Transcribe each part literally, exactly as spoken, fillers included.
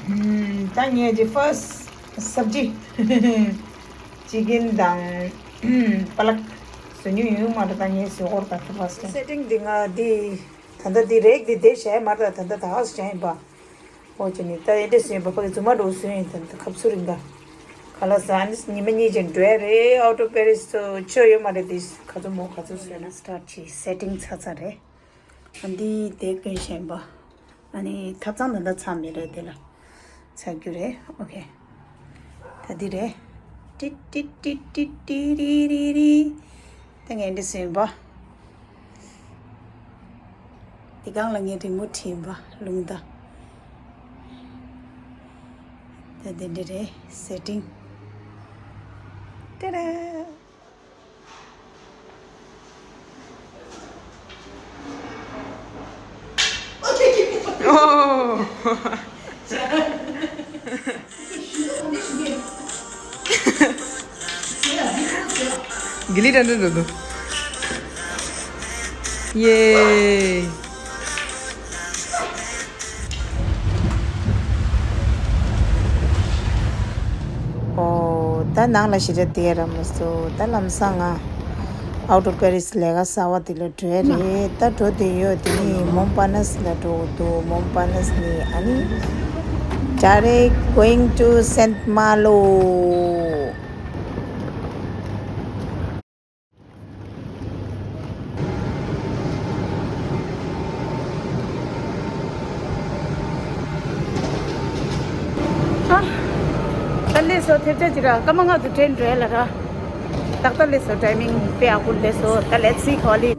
ད་ངས་ཀྱི་first སབ་ཇི་ཅི་ཀེན་དང་པ་ལག་བཟོ་མྱོང་ཡོད་མ་རེད། ད་ངས་བཟོ་སྐོར་ད་ད་first time། སེ་ཊིང་འདི་ང་འདི་ད་ལྟ་འདི་རེག་འདི་བསྡད་བྱས་མ་རེད། ད་ད་ད་ཧ་སི་ཅན་ཡིན་པ། ཨོ་ཅི་ནི་ད་ཨེ་འདྲས་བཟོས་ཡིན་པ། ཕ་གི་རྫུན་མ་འགྲོ་བཟོས་ཡིན། ད་ད་ཁབ་སུ་རིང་ག་ག་ལ་ས་ཨ་ནི་ཉི་མ་གཉིས་ཅན་འགྲོ་ཡ་རེད། out of Paris ཚོ་ཆོ་ཡོད་མ་རེད། དེ་ག་ཚོད་མོ་ག་ཚོད་བཟོས་ན་སི་ཊར་ཊི་བྱས་སེ་ཊིང་ཚར་ཚར་རེད། ཨ་འདི་དེ་ཀུན་ཤེས་པ། ཨ་ནི་ཐབ་ཚང་ད་ལྟ་ཚང་མི་རེད། དེ་ལ་ཚར་རྒྱུ་རེད། ཨོ་ཁེ། ད་འདི་རེད། ཏི་ཏི་ཏི་ཏི་ཏི་རི་རི་རི། ད་ངས་འདི་ཟིན་པ། འདི་སྒང་ལ་ངས་རི་མོ་བྲིས་པ་ལུང་ད། ད་འདི་འདི་རེད། སེ་ཊིང་ཏེ་རེད། ཨོ། གི་ལི་ཏན་ཏན་ཏན་ཏན། ཡེ། ཨོ། ད་ནང་ལ་ཞེ་དྲག་བསྡད་ར་མ་སོང་། ད་ལམ་སང་ང་out of Paris ལས་ཀ་གསར་པ་དེ་ལ་འགྲོ་ཡ་རེད། ད་འགྲོ་བསྡད་ཡོད། དེ་ནི་མོན་པ་ནས་ལ་འགྲོ་དགོས་འདུག་མོན་པ་ནས་ནི་ཨ་ནི་direct going to Saint Malo། ཨ། ད་ལས་སོ་ཐེབས་ཆ་ཅི་ར་སྐར་མ་ལྔ་དུ་ཏྲེན་འགྲོ་ཡ་ལ་ར། ཏག་ཏག་ལས་སོ་ཊའི་མིང་དཔེ་ཡག་པོ་ལས་སོ། ད་let's see ཁོ་ལི།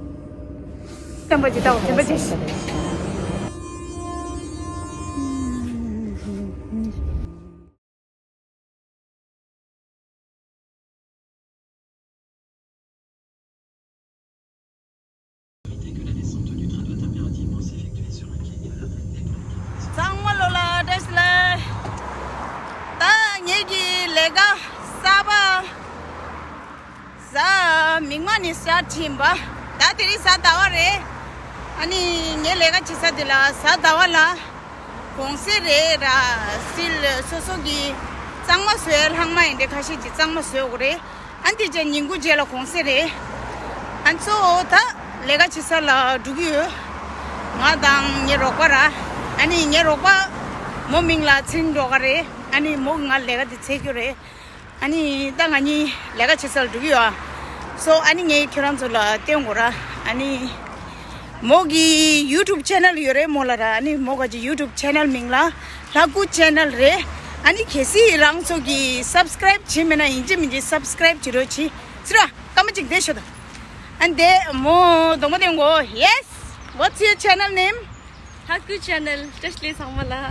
བསྟན་པ་ཅི་ལྟ་བ་བསྟན་པ་ཅི། ཚང་མ་ལོ་ལ་བཀྲ་ཤིས་ལ། ད་ངེད་ཀྱི་ལས་ཀ་གསར་པ་གཟའ་མིག་དམར་ནས་སི་ཊར་ཊི་བྱས་པ། ད་དེ་རིང་གཟའ་ཟླ་བ་རེད། ཨ་ནི་ངའི་ལས་ཀ་བྱེད་ས་དེ་ལ་གཟའ་ཟླ་བ་ལ་གུང་སེང་རེད་ར། སིལ་སོ་སོ་གི་གཙང་མ་བཟོས། ལྷག་མ་ཡིན་དེ་ཁ་ཤས་ཀྱི་གཙང་མ་བཟོས་དགོས་རེད། ཨ་ནི་དེ་རྗེས་ཉིན་གུང་རྗེས་ལ་གུང་སེང་རེད། ཨ་ནི་གཙོ་བོ་ད་ལས་ཀ་བྱེད་ས་ལ་འགྲོ་གི་ཡོད། ང་དང་ངའི་རོགས་པ་ར། ཨ་ནི་ངའི་རོགས་པ་མོ་མིང་ལ་ཚིང་འགྲོ་ག་རེད། ཨ་ནི་མོ་གིས་ང་ལས་ཀ་དེ་འཚོལ་རྒྱུ་རེད། ཨ་ནི་ད་ང་གཉིས་ལས་ཀ་བྱེད་སར་འགྲོ་གི་ཡོད་ཨ། སོ་ཨ་ནི་ངས་ཁྱོད་རང་ཚོ་ལ་སྟོན་དགོས་ར། ཨ་ནི་མོ་གི་YouTube channel ཡོད་རེད་མོ་ལ་ར། ཨ་ནི་མོ་ག་ཅི་YouTube channel མིང་ལ་ལྷ་སྐུ་channel རེད། ཨ་ནི་གལ་སྲིད་རང་ཚོ་གི་subscribe བྱེད་མེད་ན་ཡིན་གཅིག་མིན་གཅིག་subscribe བྱེད་རོགས་གྱིས། ཟེར་བ་སྐར་མ་གཅིག་བསྡད་ཤོག་དང་། ཨ་འདས་མོ་གདོང་པ་སྟོན་གོ། Yes, what's your channel name? ལྷ་སྐུ་channel བཀྲ་ཤིས་བདེ་ལེགས་ཚང་མ་ལ། ཨ།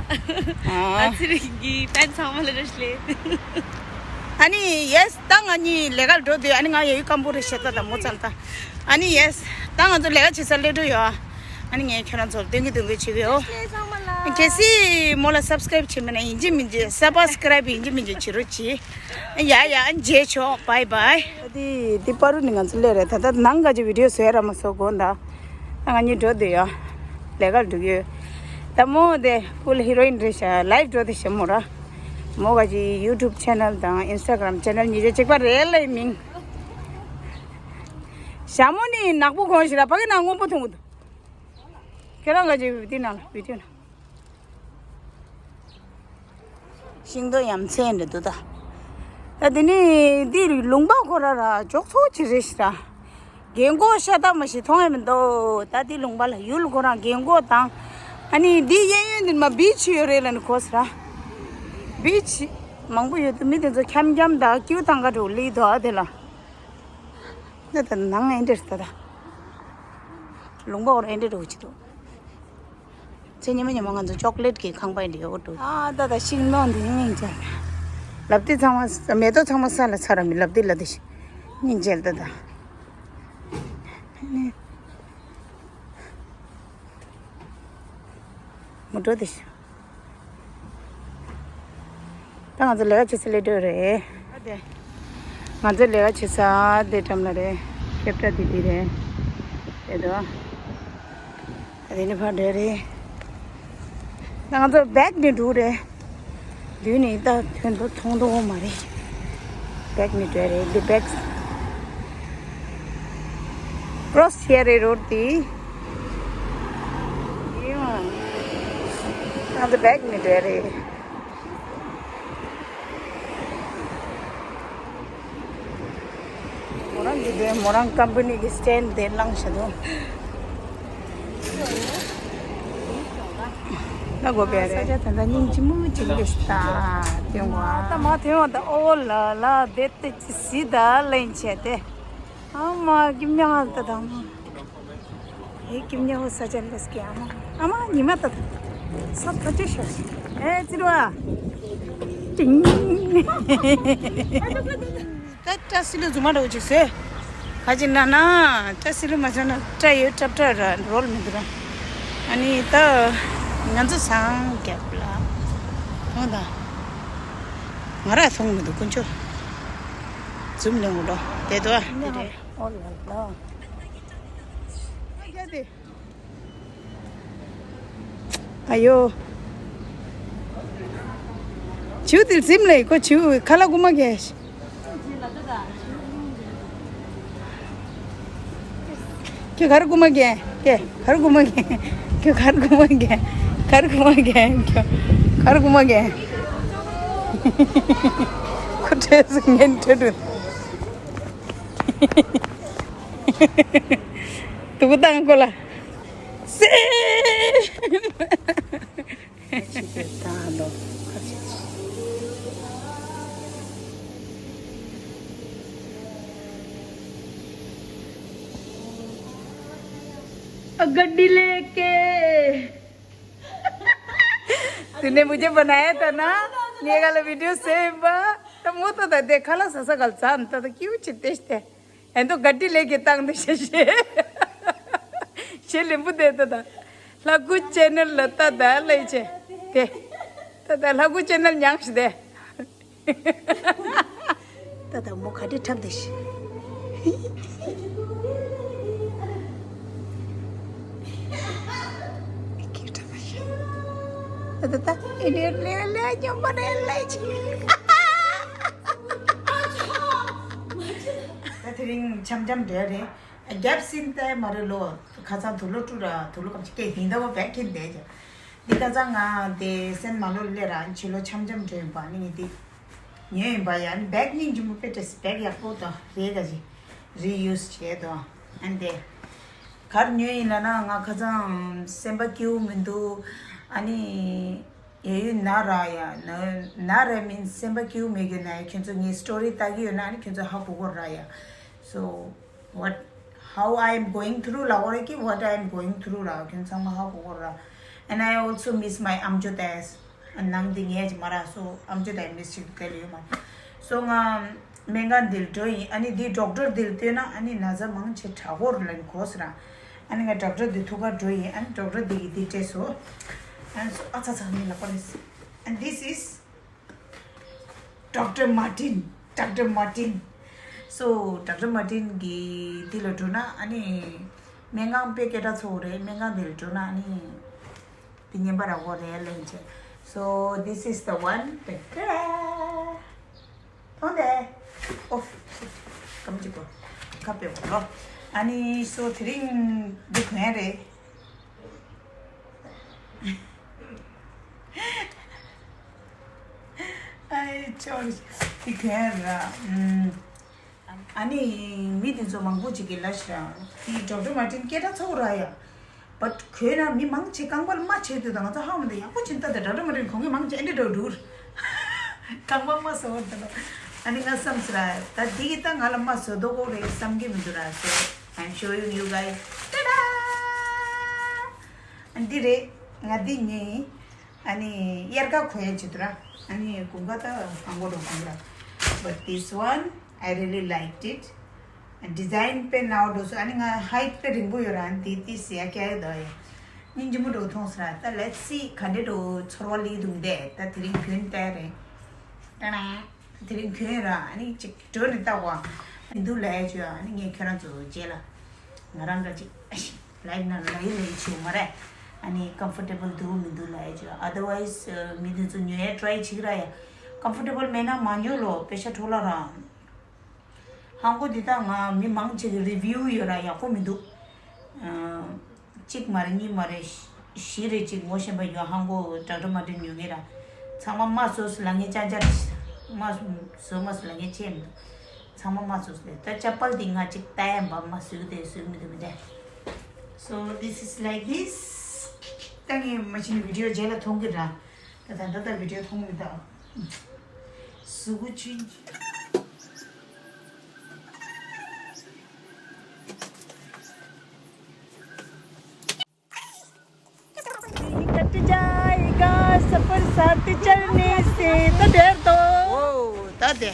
ཨ་ཚེ་རིང་གི་ཕེན་ཚང་མ་ལ་བཀྲ་ཤིས་བདེ་ལེགས། ཨ་ནི་yes ད་ང་གཉིས་ལས་ཀར་འགྲོ་དུས་ཨ་ནི་ང་ཡ་ཡུལ་སྐམ་པོ་རེད་ཤག་ད་ད་མོ་ཙམ་ད། ཨ་ནི་yes ད་ང་ཚོ་ལས་ཀ་བྱེད་སར་སླེབས་འགྲོ་ཡོད་ཨ། ཨ་ནི་ངས་ཁྱོད་རང་ཚོར་སྟོན་གི་སྟོན་གི་བྱེད་གི་ཡོད། བཀྲ་ཤིས་བདེ་ལེགས་ཚང་མ་ལ། གལ་སྲིད་མོ་ལ་subscribe བྱེད་མེད་ན་ཡིན་གཅིག་མིན་གཅིག་subscribe ཡིན་གཅིག་མིན་གཅིག་བྱེད་རོགས་གྱིས། ཡ་ཡ་མཇལ་ཆོག bye bye། ད་དེ་དེ་པ་རུ་ནི་ང་ཚོ་སླེབས་རེད། ད་ལྟ་ནང་ག་ཅིག་video བཟོས་ར་མ་བཟོ་དགོངས་དག་ད་ང་གཉིས་འགྲོ་དུས་ཡ་ལས་ཀར་འགྲོ་གི་ཡོད། ད་མོ་དེ་full heroine རེད་ཤག live འགྲོ་དེ་ཤག་མོ་ར། མོ་ག་ཅིག་YouTube channel དང་Instagram channel གཉིས་ཆ་གཅིག་པ་རེད་ལའི་མིང་། ཞྭ་མོ་ནི་ནག་པོ་གོན་ཞིག་ར་ཕ་གི་ནང་སྔོན་པོ་མཐོང་གི་འདུག་ཁྱེད་རང་ག་ཅིག་དེ་ནང་ལ་video ནང་། ཤིང་སྡོང་ཡ་མཚན་རེད་འདུག་ད། ད་དེ་ནི་འདི་ལུང་པ་ཁོ་ར་ར་ཅོག་ཚོ་ཅི་རེད་ཤག་ར། རྒན་གོག་ཤ་སྟག་མ་ཞིག་མཐོང་ཡ་མི་འདུག་ད་འདི་ལུང་པ་ལ་ཡུལ་ཁོ་རང་རྒན་གོག་དང་། ཨ་ནི་འདི་གཡས་གཡོན་འདི་མ་beach ཡོད་རེད་ལ་ནི་གོ་ས་ར། beach མང་པོ་ཡོད་དུ་མི་དེ་ཚོ་འཁྱམ་འཁྱམ་ད་ཀིའུ་ཐང་ག་འགྲོ་ལི་དོ་ཨ་དེ་ལ། ད་ད་ནང་ཨེ་འདྲ་རེད་ད་ད། ལུང་པ་ཁོ་ར་ཨེ་འདྲ་འགྲོ་གི་འདུག་ཚེ་ཉི་མ་ཉི་མ་ང་ཚོ་ཅོག་ལེཊ་གི་ཁང་པ་ཡིན་འདྲ་ཡོད་འགྲོ། ཨ་ད་ད་ཤིང་ནོར་འདི་སྙིང་རྗེ། ལབ་དེ་ཚང་མ་མེ་ཏོག་ཚང་མ་ས་ལ་ཚར་ར་མི་ལབ་དེ་ལ་དེ་ཤི་སྙིང་རྗེ་ད་ད། མོ་འགྲོ་དེ་ཤི། ད་ང་ཚོ་ལས་ཀ་བྱེད་ས་སླེབས་འགྲོ་རེད། ང་ཚོ་ལས་ཀ་བྱེད་ས་དེ་འགྲམ་ལ་རེད། ཁེབ་ཏྲ་དེ་དེ་རེད། དེ་དོ། དེ་ནི་ཕར་འགྲོ་རེད། ད་ང་ཚོ་བེག་ནས་འགྲོ་རེད། ལུས་ནི་ད་ཐོན་དུ་མཐོང་དུ་མ་རེད། བེག་ནི་འདྲ་རེད་འདི་བེག་ཀྲོ་སི་ཡ་རེད་རོར་ཏི། ཡིན་ཨང་། ད་བེག་ནི་འདྲ་རེད། མོ་རང་གི་དེ་མོ་རང་ཀམ་པ་ནི་གི་སི་ཊེན་ཌི་དེ་བླངས་བཞག་འདུག་ལ་གོ་བས་རེད། ས་ཆ་ད་ལྟ་སྙིང་རྗེ་མོ་ཅིག་ལས་ད་དེ་བ་ད་མ་དེ་བ་ད་ཨོ་ལ་ལ་དེ་ཏི་ཅི་སི་ད་ལེན་ཆེ་དེ། ཨ་མ་གི་མྱང་ད་དང་། ཧེ་ཀིམ་ཉེ་བོ་ས་ཆ་ལས་ཀྱི་ཨ་མ། ཨ་མ་ཉི་མ་ཏ་ཏ། ས་ཐ་ཅེ་ཤ། ཨེ་ཙི་རུ་ཨ། ཏིང་། ད་བཀྲ་སི་ལུ་ཛུ་མ་འདྲ་བོ་ཅིག་ཟེར། ཁ་ཅིག་ན་ན། བཀྲ་སི་ལུ་མ་ཆ་ན་སྐྲ་ཡོད་སྲབ་སྲབ་ར་རོལ་མི་འདུག་ར། ཨ་ནི་ད། ང་ཚོ་སང་རྒྱབ་ལ། ཐོང་ད། ང་ར་ཐོང་མི་འདུག་དཀོན་མཆོག་ཛུམ་ལེན་འོ་ལོ། དེ་དོ་ཨ། དེ་རེད། ཨོ་ལ་ལ། ཨ་ཡོ། ཆུ་དིལ་ཟིམ་ལེ་ཁོ་ཆུ་ཁ་ལ་ཀུ་མ་གེ། ཁྱོད་གར་ཀུ་མ་གེ། ཁྱོད་གར་ཀུ་མ་གེ། ཁྱོད་གར་ཀུ་མ་གེ། གར་ཀུ་མ་གེ། ཁྱོད་གར་ཀུ་མ་གེ། ཁོ་བྲེལ་སོང་ངན་བྲེལ་འགྲོ། དུ་གུ་བཏང་ཁོ་ལ། སེ། ཆི་དེ་ད་ལོ་ཁ་ཆེ་ཆེ། गड्डी लेके। तूने मुझे बनाया था ना, ये वाला video same बा। तो मुझे तो देखा ला ससा गलसान तो क्यों चित्ते ཨེ་འདུག་ག་ཏི་ལེགས་ཀྱི་བཏང་འདུག་ཤེས་ཤེས། ཤེས་ལེན་པོ་དེ་ད་ད། ལྷ་སྐུ་ཅེ་ནལ་ལ་ད་ད་ལེགས་ཆེ། དེ། ད་ད་ལྷ་སྐུ་ཅེ་ནལ་མྱངས་ཤི་དེ། ད་ད་མོ་ག་ཏི་འཁྲབ་འདུག་ཤི། ད་ད་ད་ཨེ་ནེ་ལེ་ལེ་ཉོ་མ་རེ་ལེགས་ཆེ། ད་དེ་རིང་འཆམ་འཆམ་འདྲ་རེད། རྒྱབ་སིན་ཏེ་མ་རེད་ལོ། ཁ་སང་དུག་ལོག་བཀྲུ་ར་དུག་ལོག་གམ་ཅི་སྐད་ཡིན་ད་བོ་བེག་ཁྱེར་བསྡད་ཀྱང་། འདི་ཁ་སང་ང་དེ་སེན་མ་ལོ་སླེབས་ར་ཕྱི་ལོ་འཆམ་འཆམ་འགྲོ་ཡིན་པ་ནི་ངས་འདི་ཉོས་ཡིན་པ་ཡ་ནི་བེག་སྙིང་རྗེ་མོ་དཔེ་བྲེས་བེག་ཡག་པོ་དང་རེད་ག་ཅི་རི་ཡུ་སི་བྱས་དང་ཨ་ནི་དེ་གར་ཉོས་ཡིན་ལ་ན་ང་ཁ་སང་སེམས་པ་སྐྱིད་པོ་མི་འདུག་ཨ་ནི་ཡ་ཡུ་ན་ར་ཡ་ན་ན་ར་མིན་སེམས་པ་སྐྱིད་པོ་མེད་གི་ན་ཡ་ཁྱོད་ཚོ་ངའི་སི་ཊོ་རི་ལྟ་གི་ཡོད་ན་ཨ་ནི་ཁྱོད་ཚོ་ཧ་གོ་གོ་ར་ཡ། So what, how I am going through ལབ་དགོས་རེད་ཀི། What I am going through ར་ཁྱོད་ཚང་མ་ཧ་གོ་གོ་ར། And I also miss my ཨམ་ཅོག་དེས། ནང་འདི་ངས་ཀྱི་མ་ར་སོ་ཨམ་ཅོག་དེ་མིས་ཅིག་དེ་ལ་ཡོད་མ། So ང་སྨན་ཁང་འདིར་འགྲོ་ཡིན། ཨ་ནི་འདི་ཌོག་ཊར་འདིར་ལྟོས་ན་ཨ་ནི་ན་ཚ་མང་ཆེ་དྲག་གོ་ར་ལན་གོ་ས་ར། ཨ་ནི་ང་ཌོག་ཊར་འདི་ཐུག་ག་འགྲོ་ཡིན། ཨ་ནི་ཌོག་ཊར་འདི་གི་འདི་སྤྲད་སོ། ཨ་ནི་སོ་ཨ་ཚ་ཚ་ནི་ལབ་པ་རེད། And this is Doctor Martin, Doctor Martin. So Doctor Martin གི་འདི་ལ་འགྲོ་ན་ཨ་ནི་སྨན་ཁང་དཔེ་སྐད་གྲགས་ཚ་པོ་རེད། སྨན་ཁང་འདི་ལ་འགྲོ་ན་ཨ་ནི་འདི་ཉན་པ་ར་བོ་རེད་ལེན་ཆེ། So this is the one. ཏེ་ཏེ་ར། ཐོང་དེ། ཨོ། ཀམ་ཅིག་གོ། ཁ་པེ་བོ་ལོ། ཨ་ནི་སོ་དེ་རིང་འདི་གོན་རེད། ཨའི་ཅོར་ཏི་ཁེར་ར། ཨ་ནི་མི་དེ་ཚོ་མང་པོ་ཅིག་གིས་ལབ་ཤག་ར། དེ་ཌོག་ཊར་མར་ཊིན་སྐད་གྲགས་ཚ་པོ་ར་ཡ། བཊ་གོན་ན་མི་མང་ཆེ་རྐང་པ་ལ་རྨ་བྱེད་དུས་ད་ང་ཚོ་ཧ་མ་དེ་ཡག་པོ་བྱིན་ད་དེ་ཌོག་ཊར་མར་ཊིན་གོན་གི་མང་ཆེ་ཨེ་འདྲ་འགྲོ་འདུག་རྐང་པ་རྨ་བཟོ་བར་དུ་ལ། ཨ་ནི་ང་བསམ་སི་ར་ད་དེ་གི་ད་ང་ལ་རྨ་བཟོ་དོ་གོ་རེད་བསམ་གི་མི་འདུག་ར། So I'm showing you guys. Ta-da! ཨ་འདི་རེད། ང་འདི་ཉོས་ཡིན། ཨ་ནི་དབྱར་ཁ་གོན་ཡ་བྱེད་དུ་ར། ཨ་ནི་དགུན་ཁ་ད་ཧང་གོ་རོ་གོན་ར། But this one, I really liked it. ཌི་ཛའིན་དཔེ་ནའོ་འགྲོ་སོ། ཨ་ནི་ང་ཧའིཊ་དཔེ་རིང་པོ་ཡོད་ར། ཨ་ནི་འདི་ཏི་སི་ཡ་ཀྱ་ཡ་དོ་ཡ། སྙིང་རྗེ་མོ་འགྲོ་མཐོང་སོང་ར། ད་let's see ག་འདྲ་འགྲོ་ཚོར་བ་ལི་དུང་དེ་ད་དེ་རིང་གྱོན་བལྟས་རེད། ད་ན། དེ་རིང་གྱོན་ར། ཨ་ནི་ཅིག་འགྲོ་ནས་ལྟ་བ། མི་འདུག་ལས་བྱོས། ཨ་ནི་ངས་ཁྱོད་རང་ཚོ་རྗེས་ལ། ང་རང་འདྲ་ཅིག་ལའིབ་ན་ལའི་ལའི་བྱེད་མ་རེད། ཨ་ནི་comfortable་འདུག་མི་འདུག་ལབ་ཡ་ཅིག otherwise་མི་དེ་ཚོ་ཉོ་ཡ་try་བྱེད་ཀྱི་ར་ཡ། comfortable་མེད་ན་མ་ཉོ་ལོ། པེ་ཤ་འཕྲོ་བརླག་ར། ཧང་གོ་འདི་དག་ང་མི་མང་ཅིག་གི་review་ཡོད་ར་ཡག་པོ་མི་འདུག་གཅིག་མ་རེད་གཉིས་མ་རེད། བཞི་རེད་ཅིག་ངོ་ཤེས་པ་ཡོད། ཧང་གོ་འདྲ་འདྲ་མ་འདྲ་ཉོ་མཁན་ར། ཚང་མ་མ་བཟོས་ལབ་མཁན་ཅང་ཅང་རེད། མ་བཟོས་མ་བཟོས་ལབ་མཁན་ཅི་ཡང་མི་འདུག་ཚང་མ་མ་བཟོས་ཟེར། ད་ཅ་པལ་འདི་ང་ཅིག་ལྟ་ཡ་འབབ་མ་བཟོས་དེ་བཟོས་མི་འདུག་མི་འདྲ། So this is like this. ད་ངས་མ་ཕྱིན་video་རྗེས་ལ་མཐོང་གི་ར། ད་ད་ད་ད་video་མཐོང་མི་ད། གཟུགས་པོ་ཆུན། कट जाएगा सफर साथ चलने से। ད་འདིར་དོ། ད་དེ།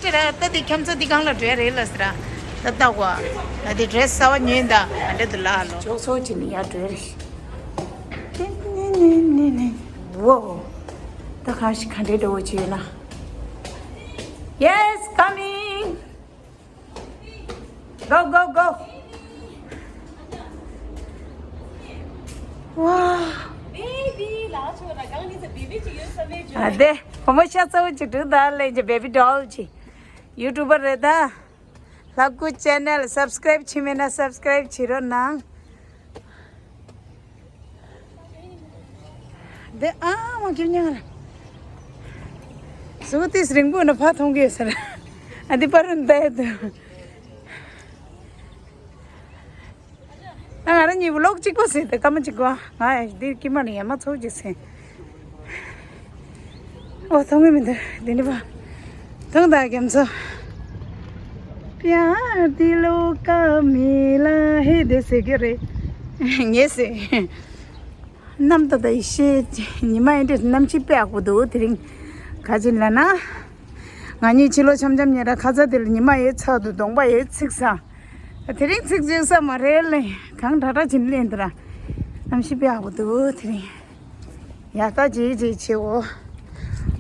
ཅི་ར་ད་དེ་ཁྱམས་ཚ་འདི་གང་ལ་འགྲོ་ཡ་རེད་ལ་ཟེར་ར། ད་ལྟ་བ། ད་དེ་dress་གསར་བ་ཉོས་ད་ཨ་འདྲ་དུ་ལ་ལོ། ཅོག་ཙོ་ཅི་ནི་ཡ་འགྲོ་ཡ་རེད། ནི་ནི་ནི་ནི་ནི། ཝོ། ད་གང་ཞིག་ག་འདྲའི་འགྲོ་བ་ཅི་ཡོད་ན། Yes, coming. Go, go, go. ཝ། Baby ལ་ཆོ་ན་གང་ནི་ཚེ་baby་ཅིག་ཡོད་ས་མེད་ཨ་ཇོ། དེ་བུ་མོ་ཤ་ཚ་བོ་ཅིག་འདུག་ད་ལེན་གྱི་baby doll་ཅིག YouTuber་རེད་ད། ལྷ་སྐུ་channel་subscribe་བྱེད་མེད་ན་subscribe་བྱེད་རོགས་གནང་། འདི་ཨ་མ་ཁྱོད་ཉག་ར། སུ་ཏིས་རིང་པོ་ན་ཕ་མཐོང་གི་ཟེར། ཨ་འདི་པར་འདའ་དུ། ཨ་ང་རང་གཉིས་vlog་གཅིག་པོ་ཟེར་ཏེ་སྐར་མ་གཅིག་པོ་ང་འདི་ཀི་མ་ནི་ཡ་མ་ཚོགས་ཀྱི་ཟེར། ཨོ་མཐོང་གི་མི་འདུག་འདི་འདྲ་པ། མཐོང་ད་རྒྱ་མཚོ། प्यार दिलों का मेला है དེ་ཟེར་གྱི་རེད། ངས་ཟེར། གནམ་ད་ད་ཡེ་ཤེས་ཉི་མ་ཡིན་དུས་གནམ་གཤིས་དཔེ་ཡག་པོ་འདུག་དེ་རིང་ག་ཅིན་ལ་ན། ང་གཉིས་ཕྱི་ལོགས་འཆམ་འཆམ་ཉལ་ར་ཁ་ཚ་དེ་ལ་ཉི་མ་ཡེ་ཚ་འདུག་གདོང་པ་ཡེ་ཚིག་ས། དེ་རིང་ཚིག་ཚིག་ས་མ་རེད་ལེ། གང་དྲག་དྲག་ཕྱིན་ལེན་དེ་ར། གནམ་གཤིས་དཔེ་ཡག་པོ་འདུག་དེ་རིང་། ཡ་ད་ཇེ་ཇེ་ཆེ་འོ།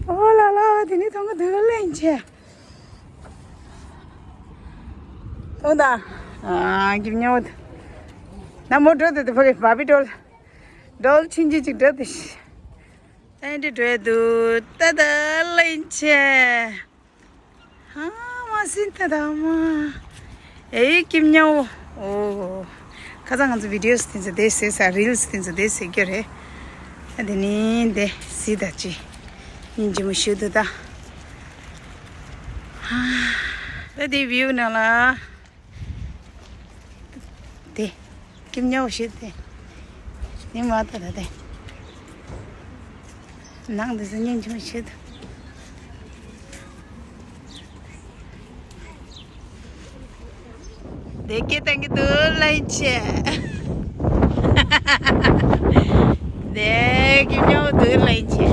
ཨོ་ལ་ལ་དེ་ནི་མཐོང་གི་འདུག་ལེན་ཆེ། མཐོང་ད། ཨ་གི་ཉོ། ན་མོ་འགྲོ་དེ་དེ་ཕ་གི་བ་བི་འགྲོ་ལ། འགྲོ་ལ་ཕྱིན་ཅི་ཅིག་འགྲོ་དེ་ཤི། ད་འདི་འགྲོ་དུ་ད་ད་ལེན་ཆེ། ཧ་མ་སྲིད་ད་ད་མ། ཨེ་ཀིམ་ཉའོ། ཨོ། ཁ་སང་ང་ཚོ་videos་དེ་ཚོ་དེ་བཟོས་ས་reels་དེ་ཚོ་དེ་བཟོས་རྒྱུ་རེད། ཨ་དེ་ནི་དེ་སྲིད་ད་ཅི། སྙིང་རྗེ་མོ་ཞུ་འདུག་ད། ད་དེ་view་ནང་ལ། དེ། ཀིམ་ཉའོ་ཞུ་དེ། ནི་མ་ད་ད་དེ། ནང་དུ་སྙིང་རྗེ་མོ་ཞིག་ཏུ། དེ་སྐད་བཏང་གི་འདུག་ལན་ཆེ། དེ་ཀི་ཉོ་འདུག་ལན་ཆེ།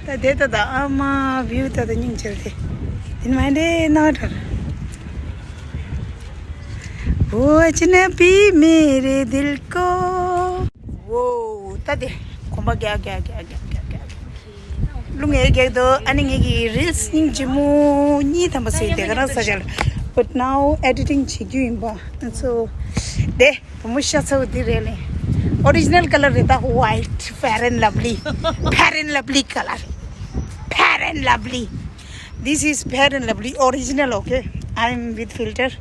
ད་དེ་ད་ད་ཨ་མ་view་ད་ད་སྙིང་རྗེ་དེ། དེ་མ་འདྲེ་ན་དྲ། वो अजनबी मेरे दिल को वो ད་དེ་གོམ་པ་རྒྱག་རྒྱག་རྒྱག་རྒྱག་རྒྱག་རྒྱག་རླུང་ངའི་རྒྱག་དོ། ཨ་ནི་ངེད་ཀྱི་reels་སྙིང་རྗེ་མོ་གཉིས་ཐམ་པ་ཟེར་དེ་ག་རང་ས་ཆ་ལ། But now editing་བྱེད་རྒྱུ་ཡིན་པ། So དེ་བུ་མོ་ཤ་ཚ་བོ་འདི་རེད་ལེ། Original colour་རེད་ད། White Fair and Lovely། Fair and Lovely colour। Fair and Lovely. This is Fair and Lovely original, okay? I'm with filter.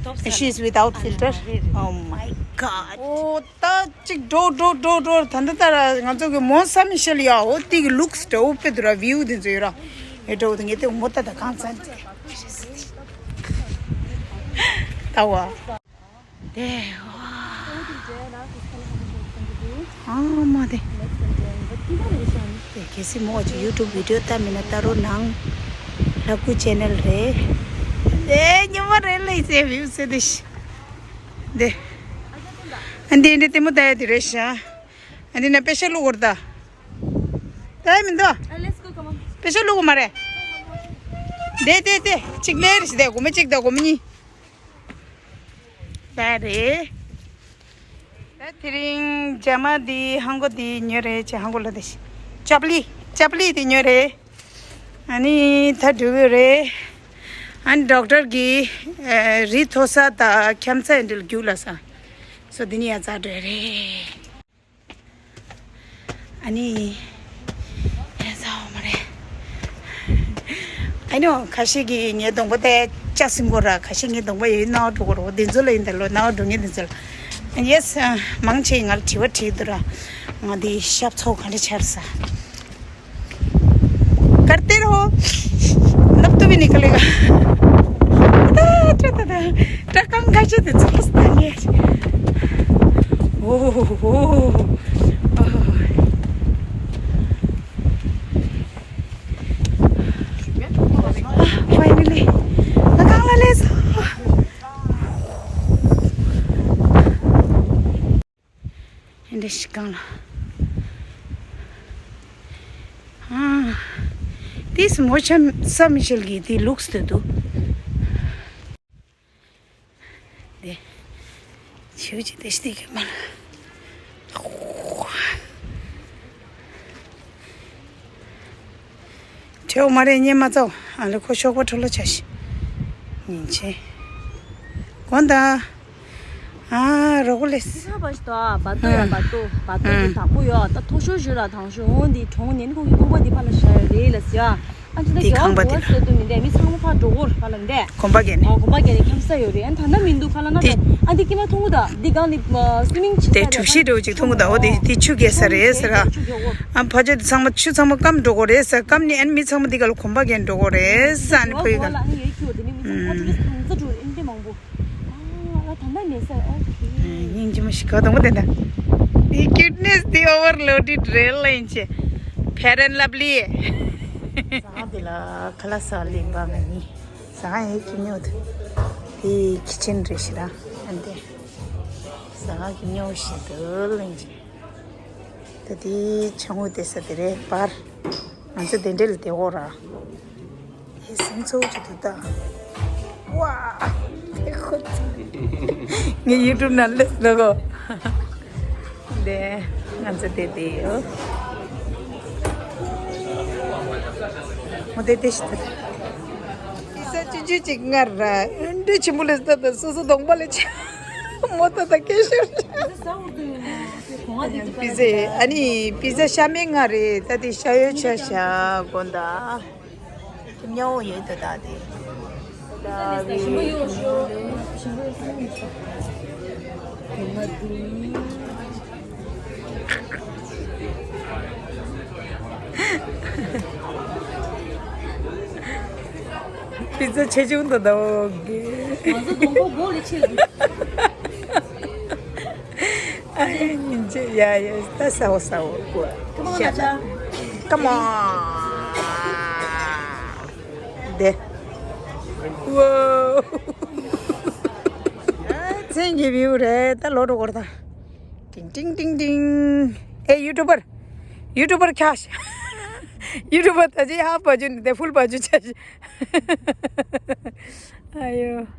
And she is without filter. Oh my god. ཨོ་ད་ཅིག་འགྲོ་འགྲོ་འགྲོ་འགྲོ། ད་ད་ད་ར་ང་ཚོ་གི་མོ་ས་མི་ཤེལ་ཡ། ཨོ་དེ་གི་looks་འདྲ་བོ་དཔེ་འདུག་ར། view་དེ་ཚོ་ཡོད་ར། ཨེ་འདྲ་བོ་དེ་ངས་དེ་མོ་ད་ད་གང་ཚ་ད་བ། དེ་ཨ་མ་དེ། དེ་གལ་སྲིད་མོ་ཅིག་YouTube video་ལྟ་མིན་ན་ལྟ་རོགས་གནང་། ལབ་ཀུ་channel་རེད། དེ་ཉི་མ་རེད་ལེ་ཟེར་view་ཟེར་དེ་ཤི། དེ། ཨ་འདི་འདི་ལྟད་མོ་ལྟ་ཡ་དེ་རེད་ཤག་ཨ་འདི་ན་པེ་ཤ་བླུག་དགོས་རེད་ད། ལྟ་ཡ་མི་འདུག་ཨ་པེ་ཤ་བླུག་དགོས་མ་རེད། དེ་དེ་དེ་གཅིག་ལེ་རེད་ཤི། དེ་སྒོར་མོ་གཅིག་དང་སྒོར་མོ་གཉིས། ད་རེད། ད་དེ་རིང་ཇ་མ་འདི་ཧང་གོ་འདི་ཉོས་རེད་ཅེ། ཧང་གོ་ལ་དེ་ཤི། ཅབ་ལི་ཅབ་ལི་དེ་ཉོས་རེད། ཨ་ནི་ད་འགྲོ་གི་རེད། ཨ་ནི་ཌོག་ཊར་གིས་ཨ་རི་མཐོ་ས་དང་ཁྱམས་ཚ་འདི་ལ་རྒྱུགས་ལབ་ས། སོ་འདི་ནི་ཡ་ཙག་འགྲོ་རེད། ཨ་ནི། ཡ་ཙག་འོ་མ་རེད། ཨ་ནི་ཁ་ཤས་ཀྱིས་ངའི་གདོང་པ་དེ་ལྕགས་སྲིན་པོ་ར། ཁ་ཤས་ངའི་གདོང་པ་ཡི་རྣ་བ་འགྲོ་གི་རོ། འདི་ཚོ་ལ་ཡིན་ད་ལོ་རྣ་བ་འགྲོ་ངེས་འདི་ཚོ་ལ། ཡེས། མང་ཆེ་ང་ལ་དྲི་བ་དྲིས་འདུག་ར། ང་འདི་ཤབ་ཚོགས་ག་འདྲ་ཆར་ས། करते रहो। नब तो भी निकलेगा। ད་ད་ད་ད་ད་གང་ག་ཅི་དེ་ཚོ་ལྟ་ངེས། ཨོ་ཧོ་ཧོ་ཧོ། Finally. ང་གང་ལ་སླེབས་སོང་། ཨེ་འདྲ་ཞིག་གང་ལ། ཨ། དེས་མོ་ཆ་ས་མི་ཤེལ་གྱི་དེ་ལུགས་དེ་འདུག་དེ། ཆེའུ་ཅིག་དེ་ཤི་དེ་གི་མ་ལ། ཆོག་མ་རེད། ཉན་མ་ཚོ། ཨ་ལེ་ཁོ་ཤོག་པ་འཕྲོ་ལོ་ཆ་ཤི། ཉིན་ཆེ། གོན་ད། ཨ་རོགས་ལེས། ས་བ་ཞིག་ཏོ་བ་ཏོ་ཡ་བ་ཏོ་བ་ཏོ་ཡ་དག་པོ་ཡོད། ད་མཐོ་ཤོས་ཞུ་ར་དང་ཤོས་འོན་དེ་གྲོང་ནས་ནི་ཁོང་གི་ཁང་པ་འདི་ཕ་ལ་ཤ་ཡོད་རེད་ལ་ཟེར། ཨ་ཅི་ད་དེ་ཁང་པ་དེ་ལ་ཟེར་དུ་མི་འདས་མི་ཚང་མ་ཕ་འགྲོ་གོར་ཕ་ལ་འདས། གོམ་པ་རྒྱག་ནས། ཨ་གོམ་པ་རྒྱག་ནས་འཁྱམ་ས་ཡོད་རེད། ཨ་ད་ན་མི་འདུག་ཕ་ལ་ན་ད། དེ་ཨ་འདི་ཀི་མ་མཐོང་གོ་ད་འདི་སྒང་ནི་སུ་མིང་ཆི་དེ་གྲུ་བཞི་འདྲ་བོ་ཅིག་མཐོང་གོ་ད། འོ་དེ་དེ་ཆུ་རྒྱས་ས་རེད་ཟེར་ར། ཨ་ཕ་ཆོས་དེ་ཚང་མ་ཆུ་ཚང་མ་སྐམ་འགྲོ་གོ་རེད་ཟེར། སྐམ་ནི་ཨན་མི་ཚང་མ་འདི་ག་ལ་གོམ་པ་རྒྱག་འགྲོ་གོ་རེད་ཟེར། ཨ་ནི་ཕ་ཡུལ་ག་ལ། ཨ་ནི་ཡོད་ཁྱོད་དེ་ནི་མི་ཚང་མ་ཊུ་རི་སི་ཊི་གང་ས་འགྲོ་ཨིན་དེ་མང་པོ། ཨ་ད་ལྟ་མེད་ས། ཨ་ཅིག་སྙིང་རྗེ་མོ་ཞིག་ག་དང་པོ་དེ་འདྲ། འདི་ཀྱུ་ཊི་ནེ་སི་འདི་ཨོ་ཝར་ལོ་ཌི་ཌི་རེད་ལ་ཡིན་ཆེ། ཕེར་ཨེན་ལབ་ལི། ཟ་ཁང་འདི་ལ་ཁ་ལག་ཟ་ལེན་པ་ང་གཉིས། ཟ་ཁང་ཡེ་ཁྱི་ཉོ་དུ། འདི་ཁི་ཆེན་རེད་ཤི་ར། ཨ་འདི། ཟ་ཁང་གི་ཉོ་ཤི་དུ་ལེན་ཆེ། ད་འདི་ཆང་འུ་དེ་ས་དེ་རེད་པར། ང་ཚོ་དེ་འདྲ་ལ་བསྡད་འོ་ར། ཧེ་སིང་ཚོ་ཅི་འདུག་ད། ཝ། དེ་ཁོ་ཚོ། ངའི་ཡུ་ཊུབ་ནང་སླེབས་འདུག་གོ། དེ་ང་ཚོ་དེ་དེ་ཡོད། མོ་དེ་དེ་ཤི་ད། ཨི་ས་ཅི་ཅི་ཅིག་ངར་ར་འདྲི་ཆི་མོ་ལེ་ད་ད་སོ་སོ་གདོང་པ་ལེ་ཆ། མོ་ད་ད་སྐད་ཤོར། པི་ཛ། ཨ་ནི་པི་ཛ་ཤ་མེད་ང་རེད། ད་དེ་ཤ་ཡོད་ཆ་ཤ་གོན་ད། ཉོ་ཡོད་ད་ད་དེ། པི་ཛ་ཆེ་ཆུང་ད་ད་འོ་གེ། ང་ཚོ་གོང་པོ་སྒོ་ལས་ཆེ་གི། ཨ་ཡ་ཡ་ད་ས་འོ་ས་འོ། Come on, Acha. Come on. དེ། ཝོ། ཨ་མཚན་གྱི་བིའུ་རེད། ད་ལོ་འགྲོ་གོ་ར་ད། ཏིང་ཏིང་ཏིང་ཏིང་། ཨེ་ཡུ་ཊུབ་པར། ཡུ་ཊུབ་པར་ཁྱག་ཤ། ཡུ་ཊུབ་པར་ད་ཅི་ཧ་པ་ཇུ་ནི་དེ་ཕུལ་པ་ཇུ་ཆ་ཤ། ཨ་ཡོ།